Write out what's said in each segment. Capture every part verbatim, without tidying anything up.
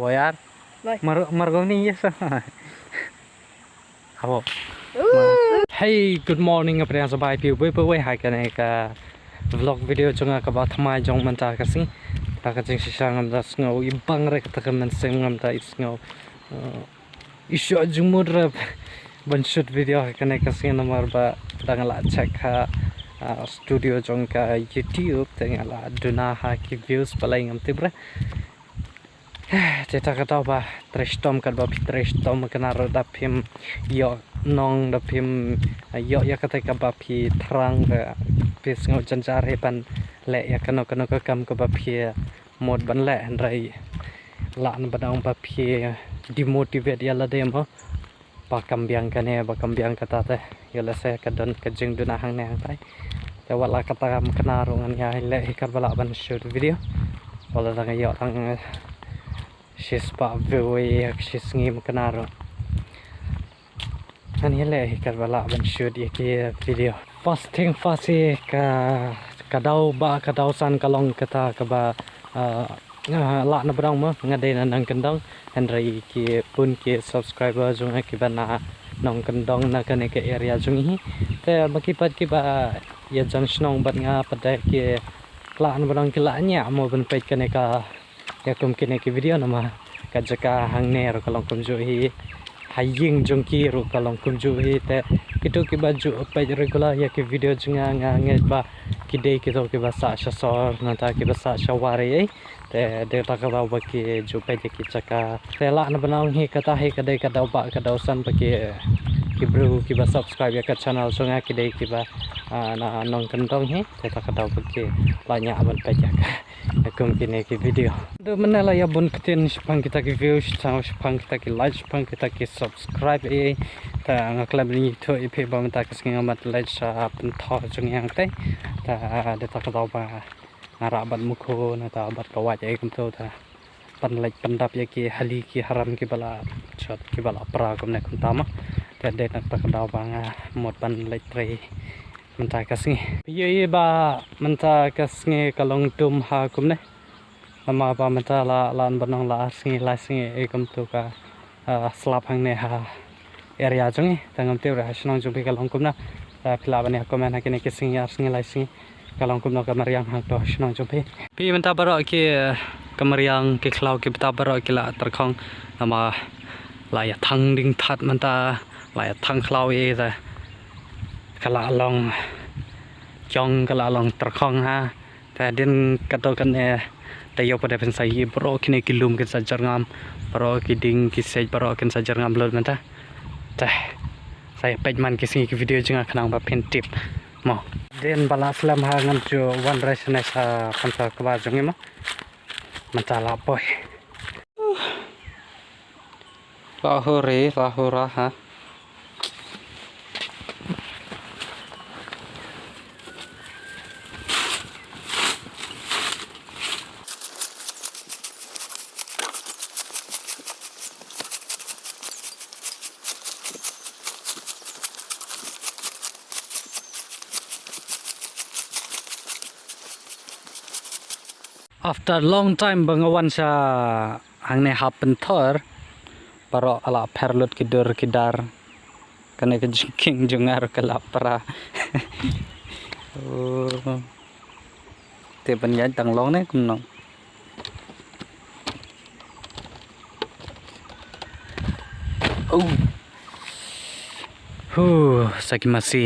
Boyar. Mar mar gong ni yes. Habo. Hey, good morning, apa yang sabai piu bui bui hai kane ka vlog video jong nga kaba thamai jong mynta ka sngi. Ta ka jing shisha ngam da sngew i bang re kata ka mynsiem ngam da i sngew. Isha jumur rep ban shoot video ha kane ka sngi namar ba dang la check ha studio jong ka YouTube te nga la duna ha ki views palai ngam tip re. Te ta ka daw ba trei shitom kat ba phi trei shitom ka na ro da phim ïoh nong da phim ïoh ïa kata ka ba phi thrang da phi sngew jynjar he ban leh ïa kano kano ka kam ka ba phi mut ban leh hynrei lah na ba dang ba phi demotivate ïa lade mo. Ba kam biang kane ba kam biang kata te ïa lehse ka don ka jingduna hangne hangtai. Te wat la kata kam kena ruh ngan ïa leh hi kat ba lah ban shoot video. Wat la dang ïoh tang shispah view ïa ka shisngi ma kena ruh. Ngan ïa leh hi kat ba lah ban shoot ïa ki video. First thing first hi ka ka daw ba ka daw san ka long kata kaba lah na ba dang ma nga dei na nang kyndong hynrei ki pun ki subscriber jong nga kiba na nong kyndong na kane ka area jong hi. Te ba ki pat kiba ïa jan shnong bad nga pat dei ki lah na ba dang ki lah nya mo ban peit kane ka ïa kum kine ki video namar ka jaka hangne ruh ka long kumjuh hi. Ha ïing jong ki ruh ka long kumjuh hi te kito kiba ju peit regular ïa ki video jong nga nga ngeit ba ki dei kito kiba sah sha sor nangta kiba sah sha war ei. Te dei ta ka daw ba ki ju peit ïa ki jaka te lah na ba nang hi kata hi ka dei ka daw ba ka daw san ba ki ki briew kiba subscribe ïa ka channel jong nga ki dei kiba na nong kyndong hi te ta ka daw ba ki lah nya ban peit ïa ka. Kum kine ki video. Dei mynne la ïa bun ktien shaphang kita ki view shaphang kita ki like shaphang kita ki subscribe ei. Ta nga khlem ïathuh ïa phi ba mynta ka sngi nga mat leit sha pynthor jong nga te. Ta dei ta ka daw ba nga rah bad mukhu na ta bad ka wait ei kumto ta. Pynleit pyndap ïa ki hali ki haram kiba la shot kiba la pra kumne kumta ma. Te dei na ta ka daw ba nga mut ban leit trei. Mynta ka sngi. Phi ïohi ba mynta ka sngi ka long dum ha kumne. Namar ba mynta la lan ba nong la ar sngi lai sngi ei kumto ka slap hangne ha area jong ngi. Te ngam tip re ha shnong jong phi ka long kumno. Te phi lah ban ïa comment ha kine ki sngi ar sngi lai sngi ka long kumno ka mariang hangto ha shnong jong phi. Phi mynta baroh ki ka mariang ki khlaw ki bynta baroh ki la tyrkhong. Namar la ïa thang ding that mynta la ïa thang khlaw ei te. Ka la long jong ka la long tyrkhong ha. Te din kato kane te ïoh pat da phin sa ïohi baroh kine ki lum kin sa jyrngam baroh ki ding ki siej baroh kin sa jyrngam lut mynta. Te sa ïa peit man ki sngi ki video jong nga khnang ba phin tip mo. Din ba la slem ha ngam ju wan re shane sha pynthor kba jong ngi mo. Mynta la poi. Lahore, Lahore ha. After long time ba nga wan sha hangne ha pynthor. Baroh ka la pher lut ki dur ki dar. Kane ka jingkieng jong nga ruh ka la pra. Te ban ïaid dang long ne kumno. Hu, sa ki masi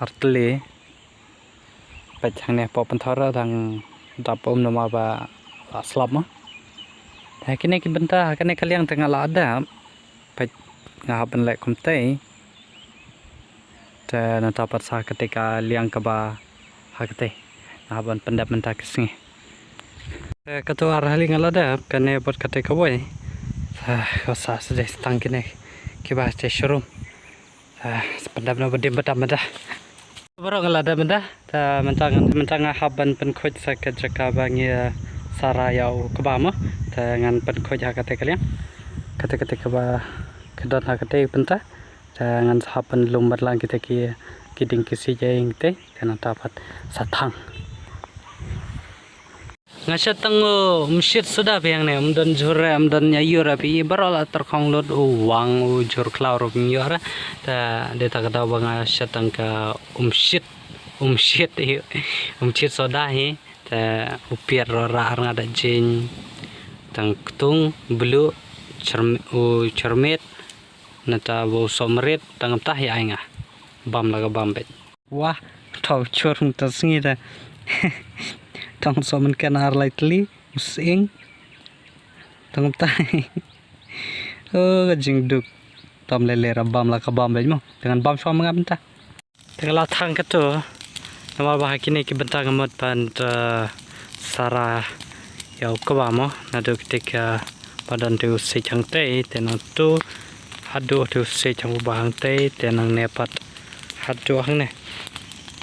artylli. Peit hangne hapoh pynthor dang dap um namar ba la slap mo. Ha kine ki bynta ha kane ka liang te nga la dap. Peit nga hap ban leh kumtei. Te nangta pat sa kata ka liang kaba ha kata nga hap ban pyndep mynta ka sngi. Te kato ar hali nga la dep kane bad kata kawei. Te ka sa sdei tang kine kiba te shrum. Te pyndep na ba dim ba dam mynta. Baroh nga la dep mynta. Te mynta nga mynta nga hap ban pynkhuid sa ka jaka ba ngi sa ra ïa u kba mo. Te ngan pynkhuid ha kata ka liang. Kata kata kaba ka don ha kata mynta. Te ngan sa hap ban lum bad lang kita ki ki ding ki si jai ngte te nangta pat sa thang. Nga shet tang u, um shet soda phi hangne, um don jhur re, um don ïa ïur re phi, baroh la tyrkhong lut u wang u jhur khlaw ruh phi ïoh re. Ta de ta ka daw ba nga shet tang ka um shet, um shet hi, um shet soda hi. Ta u piat ro ra ar nga da jing tang ktung blu, u chyrmet, nata u somrit tang tah ïa ai nga. Bam la ka bam bet. Wah, thaw chur hung ta sngi ta. Tong so man kan ar lai tli, u sing. Tong ta. Oh, ka jingduk. Tom le le ra bam la ka bam bej mo. Dengan bam so mangap ta. Te ka la thang ka tu. Namar ba ha kine ki bynta nga mut ban, eh, sara ïa u kba mo. Naduh kti ka ba don te u sik hangtei, te nang tu. Haduh te u sik hang ba hangtei, te nang ne pat. Haduh hangne.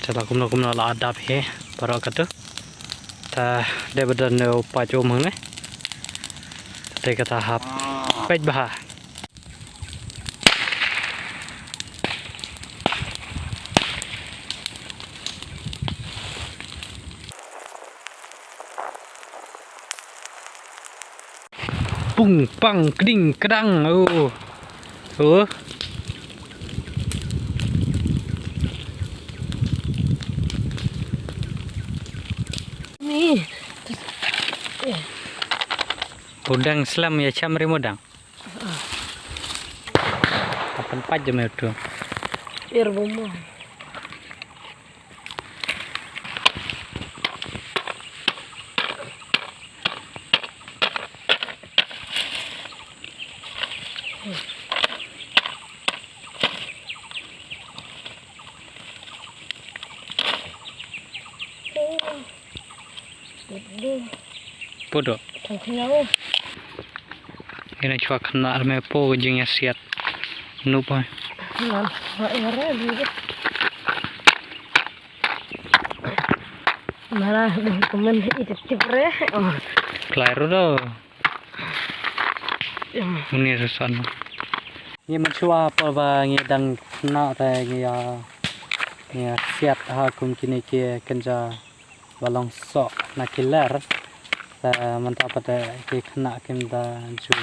Te la kumno kumno la adap hi, baroh katu. Ta de ba don u pait um hangne. Te kata hap peit bha. Pung pang kding kdang. Oh. Oh. Ni. U dang slem ïa cham ri mo dang. Apan paj jam ïa tu. Ir bomo. Podo. Ina chwa khana arme po jing ya siat. Nup hai. Mara deh komen ite tipre. Klai rudo. Uni rusan. Ngi mynshwa por ba ngi dang khana te ngi ïa, ngi ïa siat ha kum kine ki kynja ba long soh na ki ler. Te mynta pat te ki khynnah kim da ju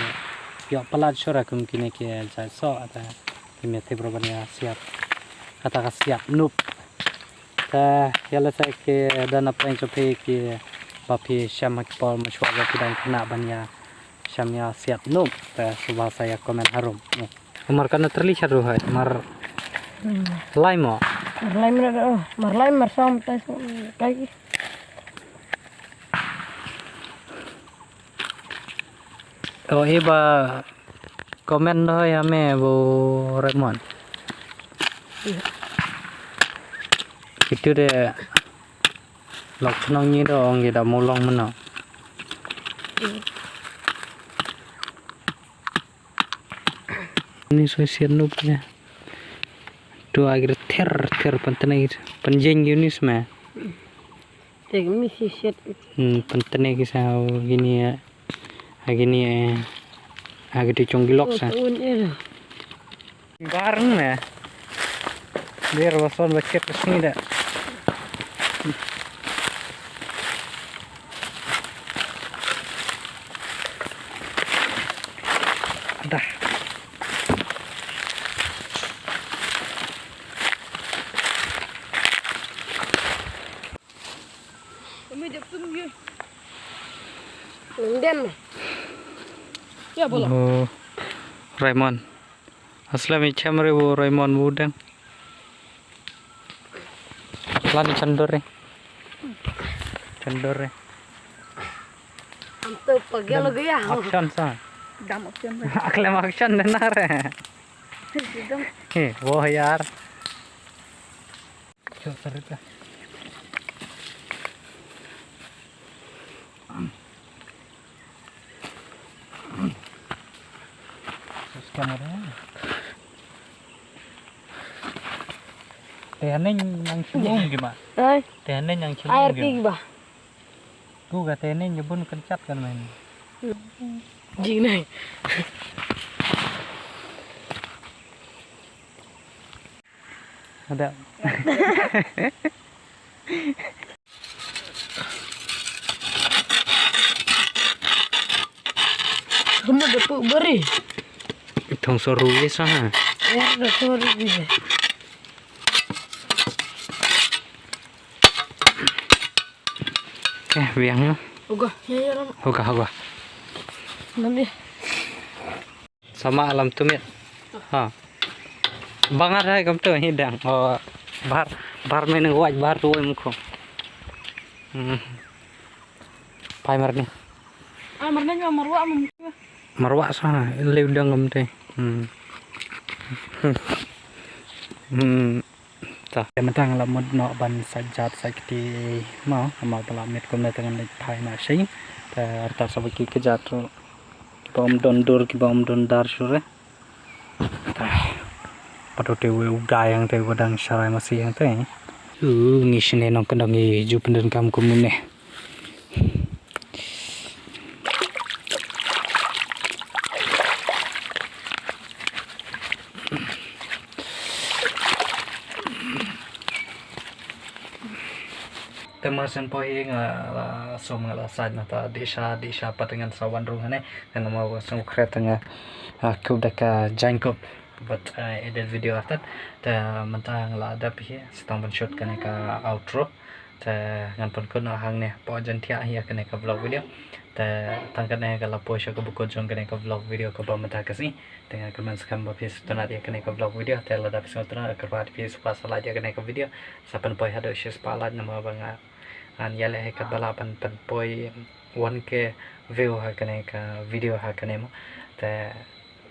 ïoh palat shuh kum kine ki jait soh te kim ïa tip ruh ban ïa siat. Kata ka siat nup. Te ïa lehse ki don na pdeng jong phi kiba phi shem ha ki por mynshuwa ba phi dang khynnah ban ïa shem ïa siat nup. Te sngewbha sa ïa comment harum. Mar kana tyrli sha ruh hai, mar lai mo. Mar lai mar, oh, mar lai mar som tai tai. Oh, iba comment do ya me bu Raymond. Itu de lok chnong ni do ong ida mulong mano. Ni soi sian nup ne. Tu agri ther ther pantene gis panjeng Yunis me. Te mi si siat. Hmm, pantene gis ha gini ya. Ha gini ya. Ha gidi chong gilok sa. Bareng me. Biar wason bacet sini dah. Dah. Nungden. Ya bola. Oh, Raymond. Aslam i chamre wo Raymond wudang. Lani chandore. Chandore. Am to pagel gaya. Action sa. Dam action. Aklem action de nare. Sidong. He, wo yaar. Chok sarita. Sus kamera. Teh neng nang chimung gima. Ai. Teh neng nang chimung gima. Ai arti ba. Tu ka teh neng jebun kenchat kan main. Jing nai. Ada. Kamu da pu beri. Thong soru ye sa ha. Ya da soru ye. Eh, biang ya. Oga, ya ya ram. Oga, oga. Nanti. Sama alam tumit. Ha. Bangat hai kam tu hi dang. Oh, bar bar main waj bar tu em ko. Hmm. Pai marni. Ah, marni nga marwa am. Marwa sa lew dang kam te. Hmm. Hmm. Ta. Te mynta nga la mut noh ban sait jat sait kti mo, namar ba la miet kumne te ngan leit phai noh sha. Te arta sa ba ki kjat ruh kiba ym don dur kiba ym don dar shuh re. Ta. Pat u te u dai hangte u dang sharai masi hangte. U ngi shane nongkyndong ngi ju pyndonkam kumne. Te mar shen poi hi nga la sum nga la sait na ta dih sha dih sha pat ngan sa wan rung hane ngan ma wa sum kret nga, ah, kup da ka jaiñkup. Bad, ah, edit video artat. Te mynta nga la dep hi sa tang ban shoot kane ka outro. Te ngan pynkut noh hangne, poi jan thiah hi ïa kane ka vlog video. Te tang kane ka la poi sha kaba kut jong kane ka vlog video kaba mynta ka sngi. Te nga kyrmen skhem ba phi sngewtynnat ïa kane ka vlog video. Te lada phi sngewtynnat, kyrpad phi sngewbha sa like ïa kane ka video. Sa pynpoi haduh shispah like namar ba nga, ngan ïaleh hi katba lah ban pynpoi one K view ha kane ka video ha kane mo. Te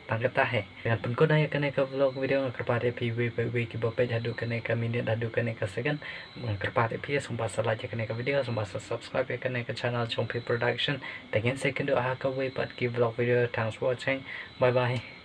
tang kata hi. Ngan pynkut noh ïa kane ka vlog video, nga kyrpad ïa phi iwei pa iwei kiba peit haduh kane ka minit haduh kane ka second. Nga kyrpad ïa phi sngewbha sa like ïa kane ka video, sngewbha sa subscribe ïa kane ka channel Jongphi Production. Te ngin sa ïakynduh ha kawei pat ki vlog video. Thanks for watching. Bye bye.